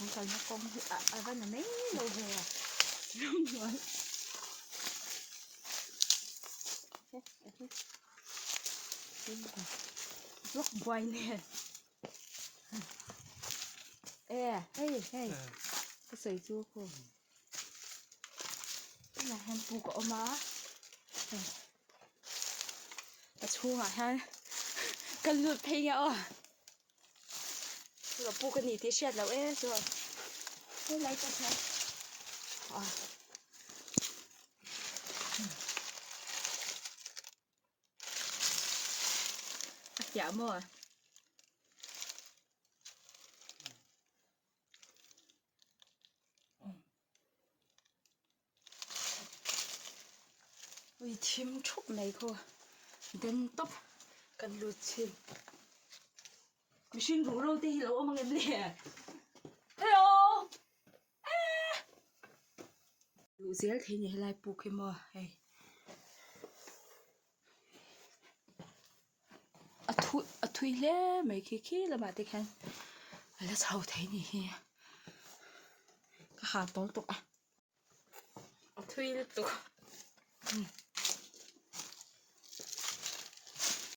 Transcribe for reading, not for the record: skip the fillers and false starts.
Kan kalna kawng hi a a va na mai lo ve a ramhnuai block buai nen e hei hei ka sawi chu khu tunah hian puk a awm a hei a chhungah hian ka lut phei nge aw. Chu puk a ni tih hriat loh e chu helai pawh hian ah a fiah maw? Ui thim thup mai khaw den tawp kan lut chhin mihring ruh ro te hi lo awm ang em le hello eh luh zel thei a ni helai puk hi maw hei a thui a thui hle mai khi khi lamah te khian a la chho thei a ni hi ka ha tawl tawh a. A thui lutuk.